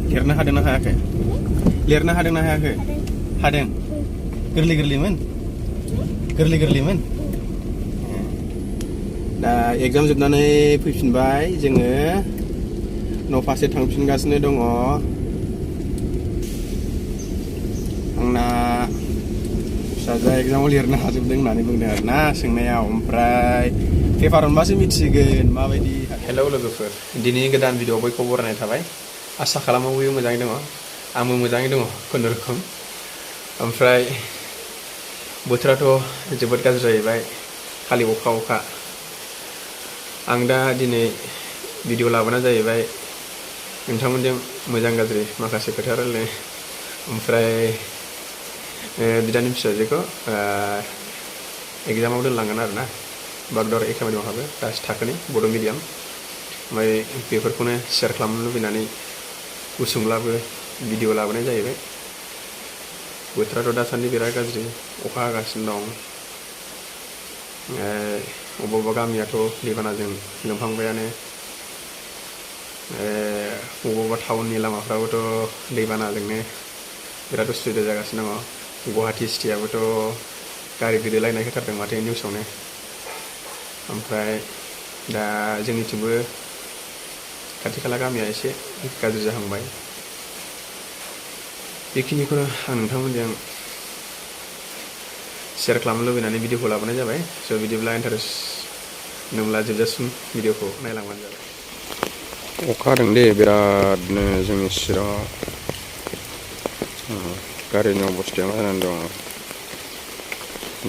लिरनो हादोंना हायाखै? लिरनो हादोंना हायाखै? हादों। गोरलै-गोरलैमोन? गोरलै-गोरलैमोन? दा एग्जाम जोबनानै फैफिनबाय जोङो न' फारसे थांफिनगासिनो दङ। आंना फिसाजोआ एग्जामाव लिरनो हाजोबदों होननानै बुंदों आरोना सोंनायाव। ओमफ्राय पेपार मोनबासो मिथिसिगोन माबायदि। हेलौ लोगोफोर, दिनैनि गोदान भिडिअ'आव बयखौबो बरायनाय थाबाय। आसा खालामो बयबो मोजाङै दङ। आंबो मोजाङै दङ खुनुरुखुम। ओमफ्राय बोथोराथ' जोबोद गाज्रि जाहैबाय, खालि अखा। आं दा दिनै भिडिअ लाबोना जाहैबाय नोंथांमोनजों मोजां गाज्रि माखासे खोथा रायलायनो। ओमफ्राय बिदानि फिसाजोखौ एग्जामाव दोनलांगोन आरोना। बागदावर एकाडेमियाव हाबो, क्लास थाखोनि बड' मिडियाम। ओमफ्राय बेफोरखौनो शेयार खालामनो लुबैनानै गुसुंब्लाबो भिडिअ लाबोनाय जाहैबाय। बोथोराथ' दासान्दि बिराद गाज्रि, अखा हागासिनो दं। अबेबा गामियाथ' दैबानाजों लोमहांबायानो। बबेबा टाउननि लामाफ्राबोथ' दैबानाजोंनो बिराद उसुबिदा जागासिनो दङ। गुवाहाटि सिटियाबोथ' गारि गोदोलायनाय होथारदों माथो निउसावनो। ओमफ्राय दा जोंनिथिंबो खाथि खाला गामिया एसे गाज्रि जाहांबाय। बेखिनिखौनो आं नोंथांमोनजों शेयार खालामनो लुबैनानै भिडिअखौ लाबोनाय जाबाय। स' बिदिब्ला इन्टारेस्ट नोंब्ला जोबजासिम भिडिअखौ नायलांबानो जाबाय। अखा हादों दे बिरादनो जोंनि चिराङाव। गारिनि अबस्थाया मा जानानै दं?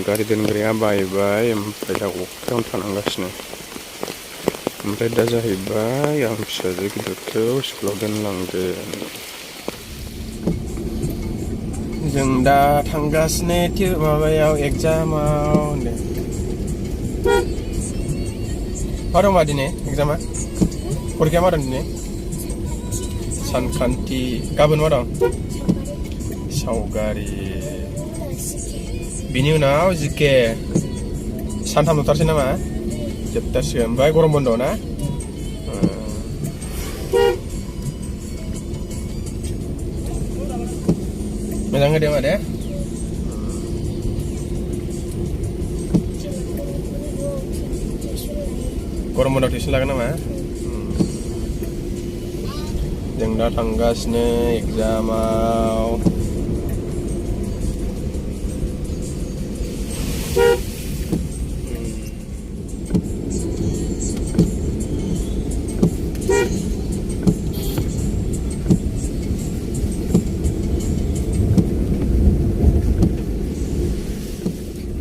गारि दोनग्राया बायबाय, ओमफ्राय दा अखायावनो थानांगासिनो। ओमफ्राय दा जाहैबाय आं फिसाजो गिदिरखौ स्कुलाव दोनलांगोन। जों दा थांगासिनो माबायाव एग्जामाव होनदों। मा दंबा दिनै एग्जामा? परिखाया मा दं दिनै? सानखान्थि। गाबोन मा दं? सावगारि। बिनि उनाव जिके। सानथाम जोबथारसै नामा? जोबथारसिगोन। ओमफ्राय गरम बन्द' ना? मोजां होदो मादे। गरम बन्द'आव टिउसन लागोन नामा? जों दा थांगासिनो एग्जामाव।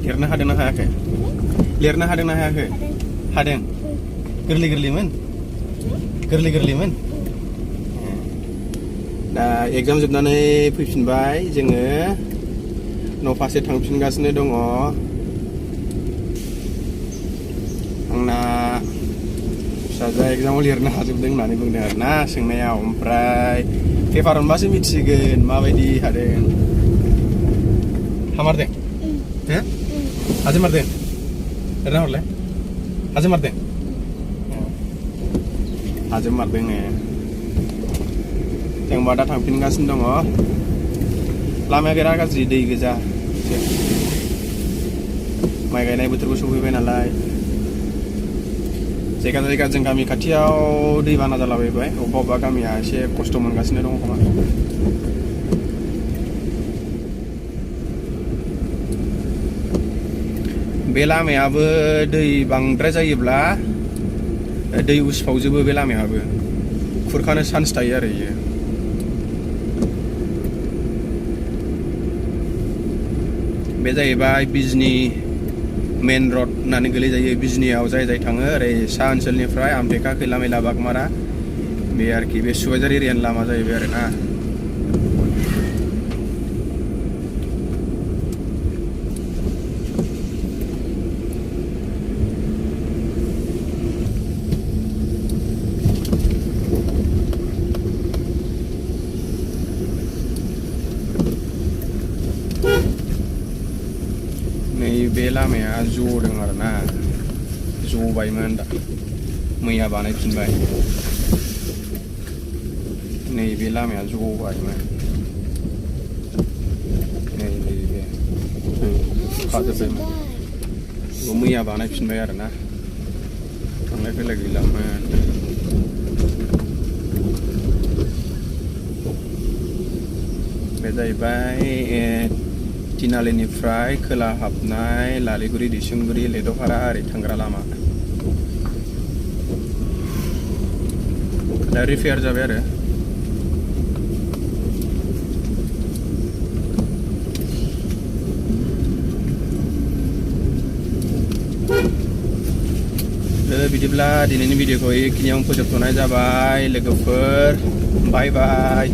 लिरनो हादोंना हायाखै? लिरनो हादोंना हायाखै? हादों। गोरलै-गोरलैमोन? गोरलै-गोरलैमोन? दा एग्जाम जोबनानै फैफिनबाय जोङो न' फारसे थांफिनगासिनो दङ। आंना फिसाजोआ एग्जामाव लिरनो हाजोबदों होननानै बुंदों आरोना सोंनायाव। ओमफ्राय पेपार मोनबासो मिथिसिगोन माबायदि हादों। हामारदों? हाजोबमारदों? लिरना हरलाय। हाजोबमारदों? हाजोबमारदों। जों होनबा दा थांफिनगासिनो दङ। लामाया बिराद गाज्रि, दै गोजा। माइ गायनाय बोथोरबो सफैबाय नालाय। जायगा जायगा जों गामि खाथियाव दैबाना जालाबायबाय। अबेबा गामिया एसे खस्थ' मोनगासिनो दङ खोमा। बे लामायाबो दै बांद्राय जायोब्ला दै उसिफावजोबो बे लामायाबो। खुरखानो चान्स थायो आरो इयो। बे जाहैबाय बिजनि मेन रड होननानै गोलैजायो। बिजनियाव जाय थाङो ओरै सा ओनसोलनिफ्राय आमटेका, खैला मैला, बागमारा, बे आरोखि बे सुबाइजार एरियानि लामा जाहैबाय आरोना। नैबे लामाया जदों आरोना, जबायमोन दा मैया बानायफिनबाय। नैबे लामाया जबायमोन नैबे खाजोब्बायमोन बेखौ मैया बानायफिनबाय आरोना थांलाय फैलाय गैलामोन बे जाहैबाय तिनालिनिफ्राय खोला हाबनाय लालिगुरि दिसुंगुरि लेद'फारा ओरै थांग्रा लामा दा रिपेयार जाबाय आरो बिदिब्ला दिनैनि भिडिअखौ बेखिनियावनो फोजोबथ'नाय जाबाय लोगोफोर बाय बाय